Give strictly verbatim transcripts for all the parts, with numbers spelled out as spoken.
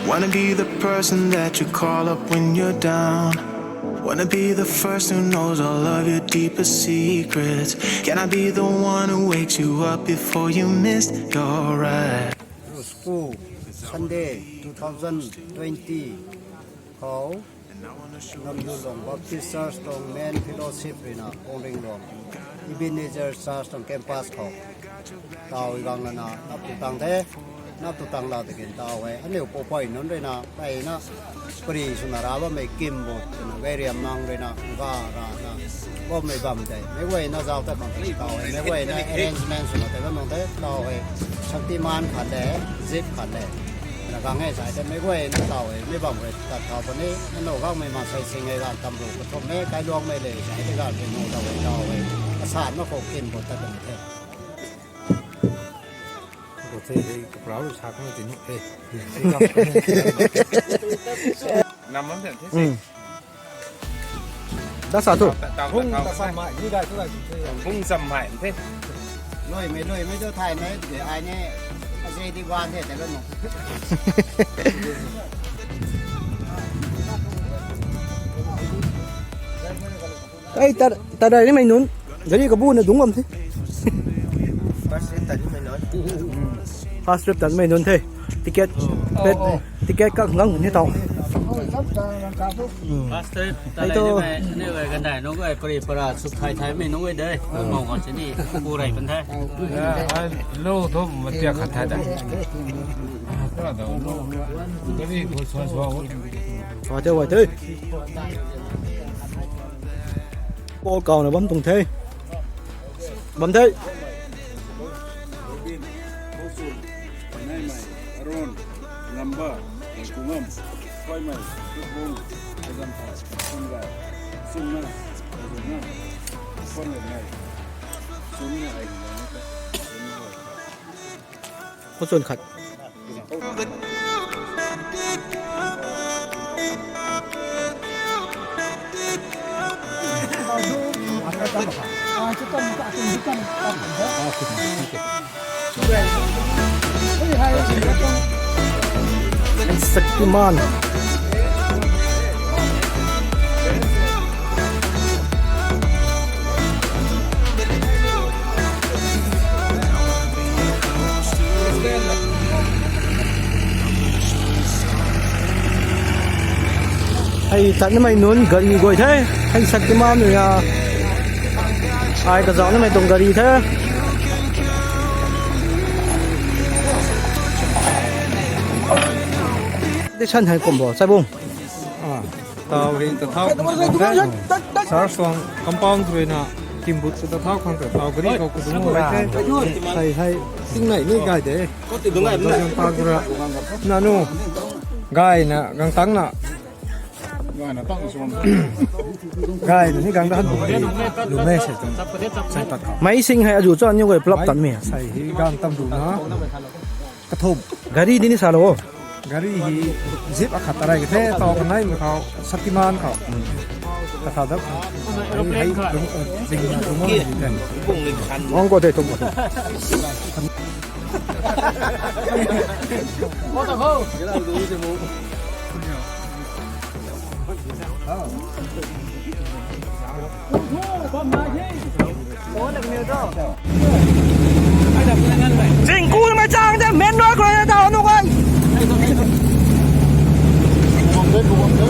Wanna be the person that you call up when you're down. Wanna be the first who knows all of your deepest secrets. Can I be the one who wakes you up before you miss your ride? School, Sunday, two thousand twenty khou, Namdulong Baptist Church tuang main fellowship ruina Kongringlong Ebenezer Church tuang campus khou taw gang lana nap tu tang the. Nap tu tang la tiki taw hei aniu poupui nunc ruina mpeyna pari swna ra bammei Kimbut twna Gairiammang ruina ga rana bammei bam tei meic guayna zauc ta khang tei taw hei meic guayna arrangement swna tei bam nung the. Taw hei Shaktiman khat le, Jeep khat le, na gang e sa tei meic guayna taw hei mei bam rui tat thau puni. Aniu gangmei maansei sing e ga tamru kathum e kailuangmei le sa tei ga tei nu taw hei taw hei kasan mak khou Kimbut ta kan the. Ko the hei kaprau sa kan tei nu the. Nam lam the. Da sa thu. Bung da sa mai, ni dai thu dai thu. Bung sam mai the. Loi mei, loi mei tu thay mei de ai ni. Ajay Devgan the te lo no. Ei, tar, tar dai ni mei nunc. Gari kabu na dung bam the. First trip tat ni mei nunc. First trip tat ni mei nunc the. Ticket, pet, ticket kak ngang ni tau. First trip tat ni mei, ni gandai nunc gay pari para suk thai thai mei nunc gay de. Mou ngan sini, pu rai pan the. Lo thu ma tiak khat thai da. Gari ko suan suan. Wa te, wa te. Paul kauna bam tuang the. Bam the. Robin, Bosun, Naimei, Aaron, Lamba, Kungam, Khoimei, Kukbung, Kazamthai, Sungga, Sungna, Kazungna, Khonlei, Sungna, Kuchun khat. Shaktiman. Hei tat namei nunc gari guay the. Hei Shaktiman nunc a. Ai kazauh namei tuang gari the. Di san hei kum bo, Saibung. Tau hei ta thau khang the. Church tuang compound rui na kimbut ta thau khang ta tau gari khou kudung bai the. Hei hei ting nei ni gay de. Zan pa gura. Nanu. Gay na gang tang na. Gay na ni gang da han bu de. Lu me se tung. Sai tat khou. Mei sing hei azu cho aniu gay plap tan mi. Sai hei gang tam du na. Kathum. Gari di ni sa lo. Gari hi jeep akhat tarai ka the, tau kanei ma khou, Shaktiman khou. Kakha dap. Hei, hei, dung, dung, dung, dung, dung, dung. Wang ko the, tum ko the. Zingku na mei chang de, main road khou rui na tau nu guay.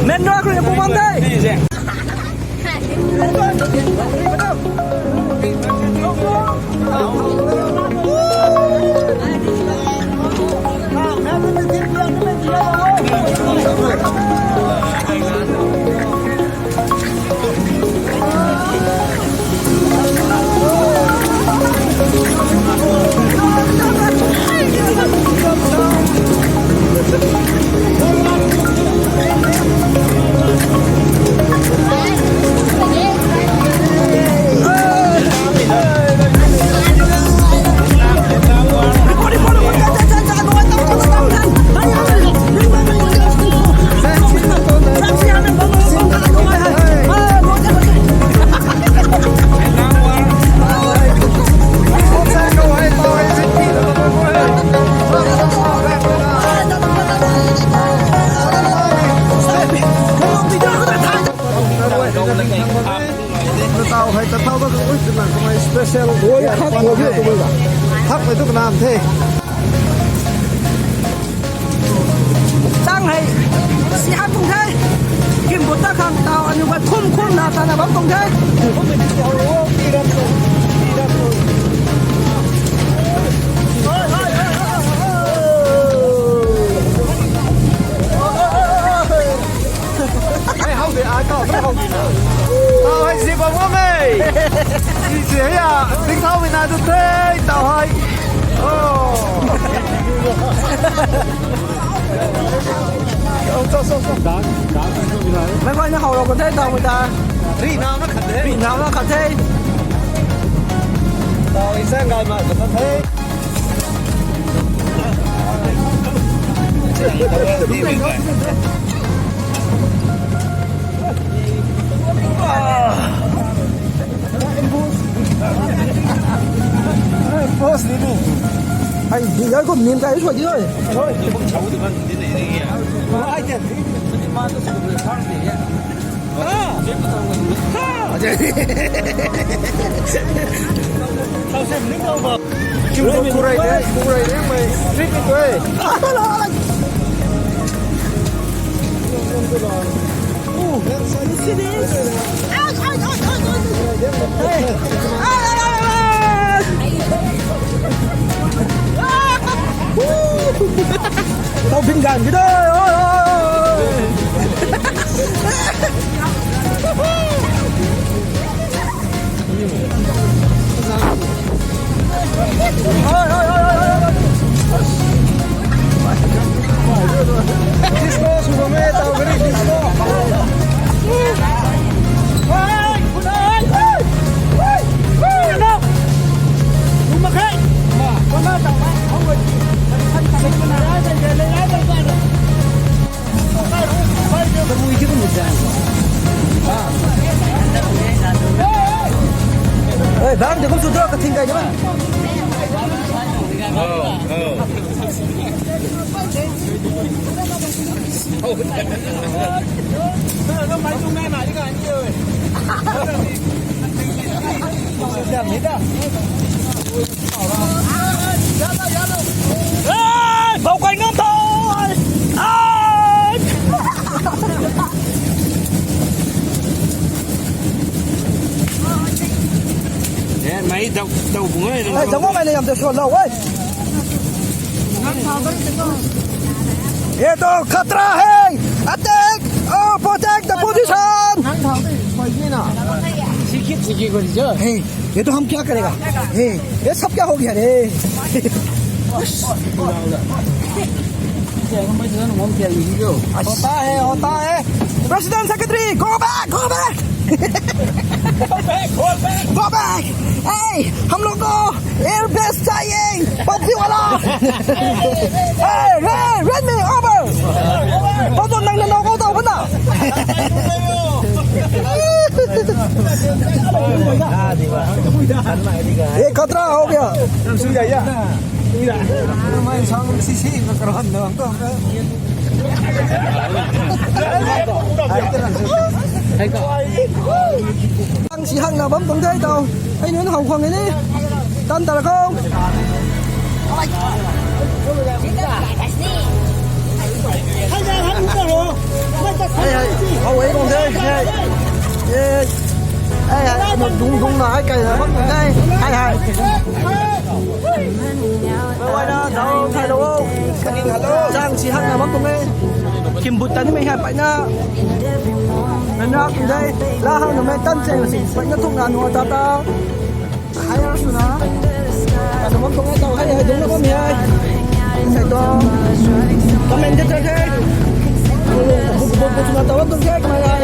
Main road khou rui na pu bam de. Thak mei tu kanam the. Chang hei, si han tung the. Kim bu ta khang tau aniu ka thum khum na ta na bam tung the. Hei, hau de, ai tau, hau de. Tau hei si bam ngam e. Si si hei a, ding thau mi na tu the, tau hei. Oh. Mei guay na hau rau kan the, tau mei ta. Ri nau na khat the. Ri nau na khat the. Tau i sang gai ma khat the. Boss ni ni. Ai, di yar ko nim kai sua di oi. Oi. Kuray de, kuray de, mei trip ni tu e. Tau bin gan ki de. Oi, oi, oi. Disco, suka me, tau gari disco. Ê, bang de kum sw dro ka thing kai de ma. Ê, bau kai ngam tho. Ai. Ê, mei dau, dau bung ai. Ê, dau bung ai ni yam te swan lo, ê. Ye to khatra hai. Attack! Oh, protect the position! Hey, ये तो हम क्या करेगा? Hey, ये सब क्या हो गया रे? होता है, होता है। President, secretary, go back, go back! Go back, go back! Go back! Hey, हम लोग को एयर बेस चाहिए, पबजी वाला। ए, रे, रेड मी ओवर। पबजी नंग नंग को तो बना। ये खतरा हो गया। मैं इंसान को किसी से ना करवा दो हमको। Ang si hang na bam tuang the tau. Hei nunc how khwang ni. Tan ta la khou. Hei hei. How hei tuang the. Hei. Hei hei. Dung dung na hei kai na bam tuang the. Hei hei. Mei guayna zauc thay lou o. Chang si hak na bam tuang e. Kimbut ta nimei hei peyna. Nana tuang de. La hak na mei tan cheng si peyna thuk na nua ta ta. Hei ar swna. Ka na bam tuang e tau hei hei dung na bam hei. Sai to. Comment de ta the. Buk buk buk na ta bam tuang e kamei hei.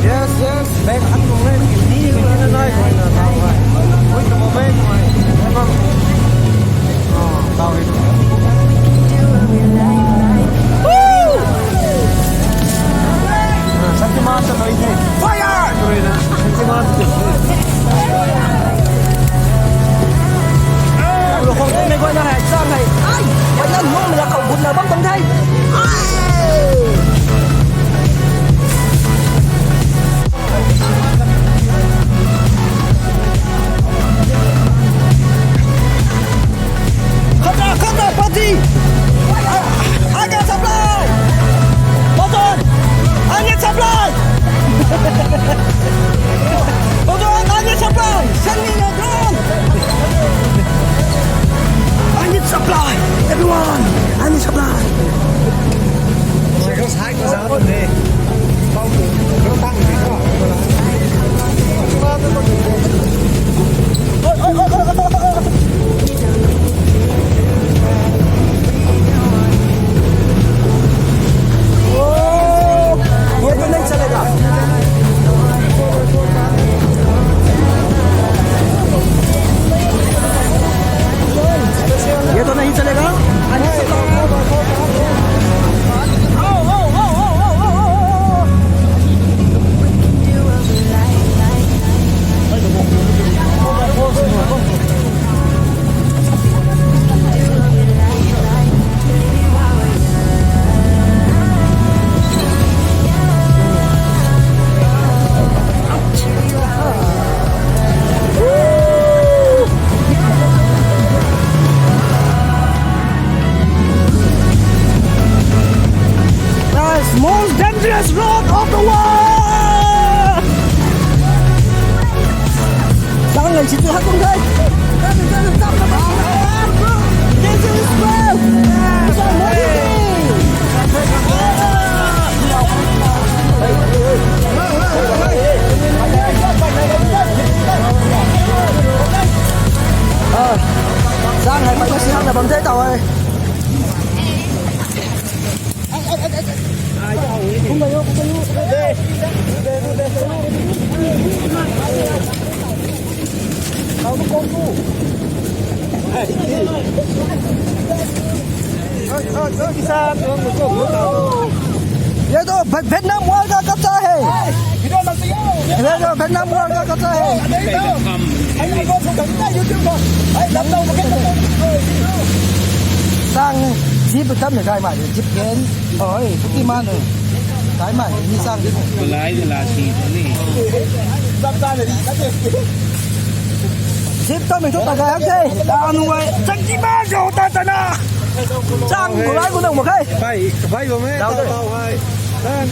Yes, yes. Woo! Fire! Lo khou tei mei guayna hei, chang hei. Ai! Guayna lung mei la khou gut na bam tuang the. Ai! Zang hei pat na si hang na bam the tau hei. ये तो वे-, Vietnam wall का कच्चा है। ये तो Vietnam wall का कच्चा है। Sang jeep tam ne kai mai, jeep gen. Oi, puki man ne. Kai mai ni sang di. Malai de la si ni. Jeep tam ne tu ta kai hak the. Ta nu wai. Sang jeep ma jo ta ta na. Sang malai ko nang ma kai. Bai, bai bam e. Tau tau hai. Sang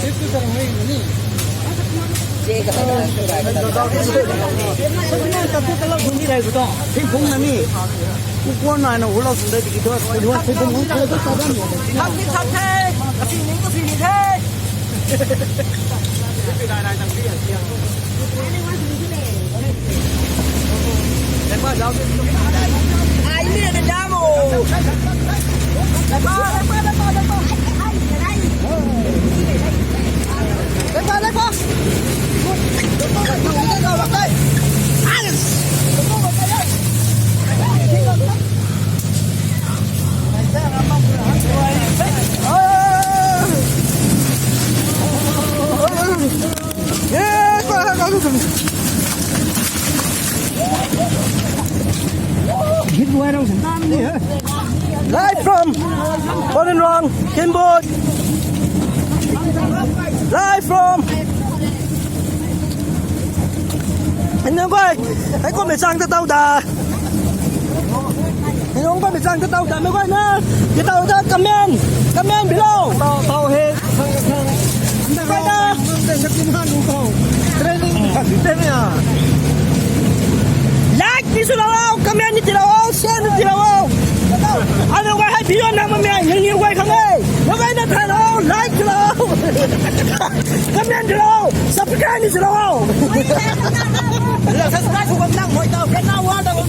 jeep tu tang hai ni. Thingphung na ni. Kukuan nai na hulou sung dai tiki thu, kukuan thingphung hung kala thu sa dan. Thak ni thak the, kasi ning kasi ni the. Ai ni na damo. Lepa, lepa, lepa, lepa. Lepa, lepa. Live from Bodenrong, Kenbot. Live from. Hei nunc guay, hei kum mei chang ta tau da. Hei nunc kum mei chang ta tau da, mei guay na. Ki tau da comment, comment below. Tau, tau he. Guay na. Training. Like ni swlou o, comment ni tiilou o, share ni tiilou o. Anu guay hei video na mamei, nang ni guay khang e. Nang guay na thailou, like tiilou. Comment tiilou, subscribe ni swlou o. Subscribe sw bam nang moi tau, kena wa ta bam.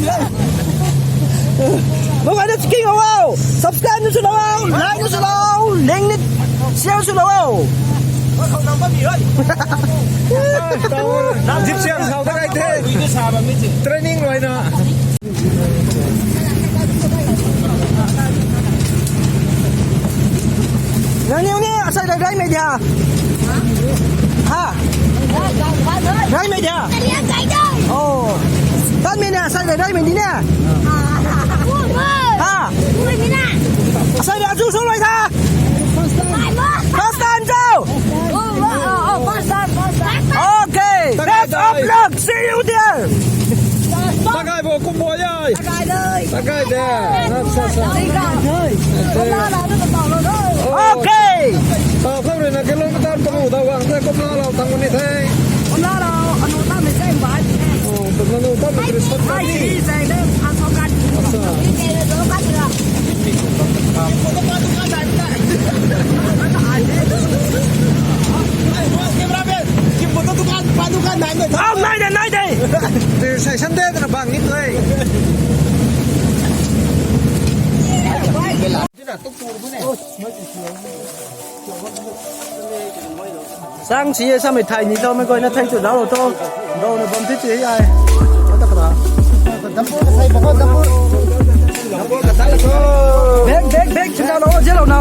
Nang guay na chiki o. Subscribe ni swlou o, like ni swlou o, link ni share swlou o. Zip siam sau ta kai the. Training ruina. Nangniw ni asei dai dai mei dia? Ha? Dai mei dia? Oh. Tan mei na asei dai dai mei di na? Ha? Asei dai chu sung lai tha? First time cho? Okay. Best of luck. See you there. Takai bo kum bo yai. Takai de. Sa sa. Okay. Tau khou rui na kilometer pangu tau gang the, kumla lou tang ni the. Kumla lou, anu ta mei chai bai. Oh, anu ta mei kri sat ta ni. Ai, chai de, an so kan. Sa. Au, nai de, nai de. Te sai san de na bang ni tu e. Sang si e, samei thai ni tho, mei guay na thai chu dau lo tho. Dau na bam thi chu ai. Ata kara. Dampu ka sai ba ko, dampu. Dampu ka sai ko. Bek, bek, bek, chuna lo, je lo na.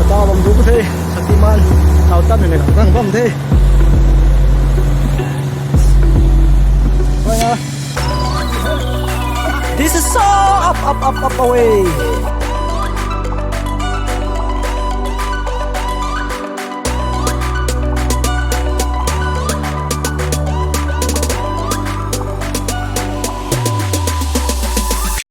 Ata bam du ko the, Shaktiman. Tau tan ne, tang bam the. This is so up, up, up, up away.